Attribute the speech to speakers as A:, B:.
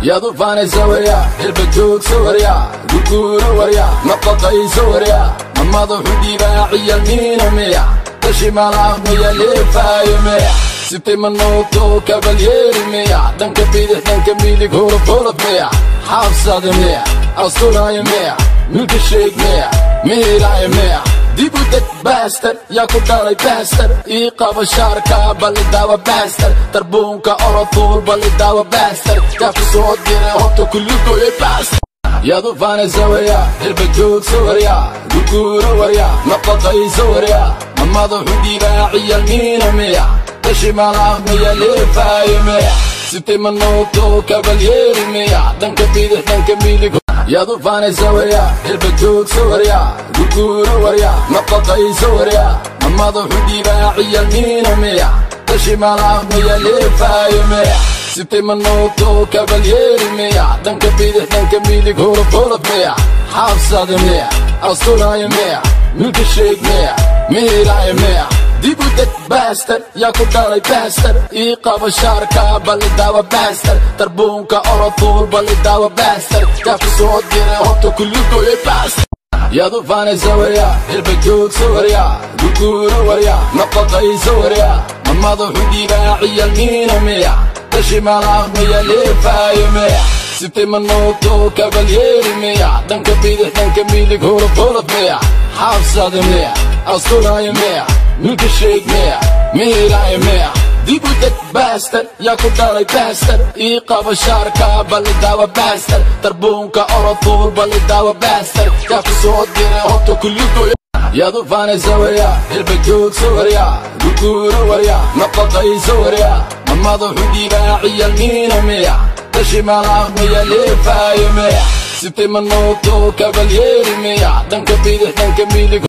A: Yaad u faanaysa waryaa, hilba joogsa waryaa, gurguuro waryaa, nafaqaysa waryaa, ma madaxu dhiibaa ciyal miina miya, tashi malaaq miya leefaayo miya, sitay ma noogto kabalyeeri miya, dhanka bidix dhanka midig holof holof miya, xaabsada miya, asturaayo miya, milka sheeg miya, mihiraayo miya. Dib u deg bastard, yaa ku dhalay bastard, ii qaba shaarka bal idaawa bastard, tarbuunka orofuul bal idaawa bastard, yaa ku soo diray horta kulligooyay bastard. Yaad u faanaysa waryaa, hilba joogsa waryaa, gurguuro waryaa, nafaqaysa waryaa, ma madaxu dhiibaa ciyal miina miya, tashi malaaq miya leefaayo miya, sitay ma noogto kabalyeeri miya, dhanka bidix dhanka midig. Yaad u faanaysa waryaa, hilba joogsa waryaa, gurguuro waryaa, nafaqaysa waryaa, ma madaxu dhiibaa ciyal miina miya, tashi malaaq miya leefaayo miya, sitay ma noogto kabalyeeri miya, dhanka bidix dhanka midig holof holof miya, xaabsada miya, asturaayo miya, milka sheeg miya, mihiraayo miya. Dib u deg bastard, yaa ku dhalay bastard, ii qaba shaarka bal idaawa bastard, tarbuunka orofuul bal idaawa bastard, yaa ku soo diray horta kulligooyay bastard. Yaad u faanaysa waryaa, hilba joogsa waryaa, gurguuro waryaa, nafaqaysa waryaa, ma madaxu dhiibaa ciyal miina miya, tashi malaaq miya leefaayo miya, sitay ma noogto kabalyeeri miya, dhanka bidix dhanka midig holof holof miya, xaabsada miya, asturaayo miya, milka sheeg miya, mihiraayo miya. Dib u deg bastard, yaa ku dhalay bastard, ii qaba shaarka bal idaawa bastard, tarbuunka orofuul bal idaawa bastard, yaa ku soo diray horta kulligooy. Yaad u faanaysa waryaa, hilba joogsa waryaa, gurguuro waryaa, nafaqaysa waryaa, ma madaxu dhiibaa ciyal miina miya, tashi malaaq miya leefaayo miya, sitay ma noogto kabalyeeri miya, dhanka bidix dhanka midig.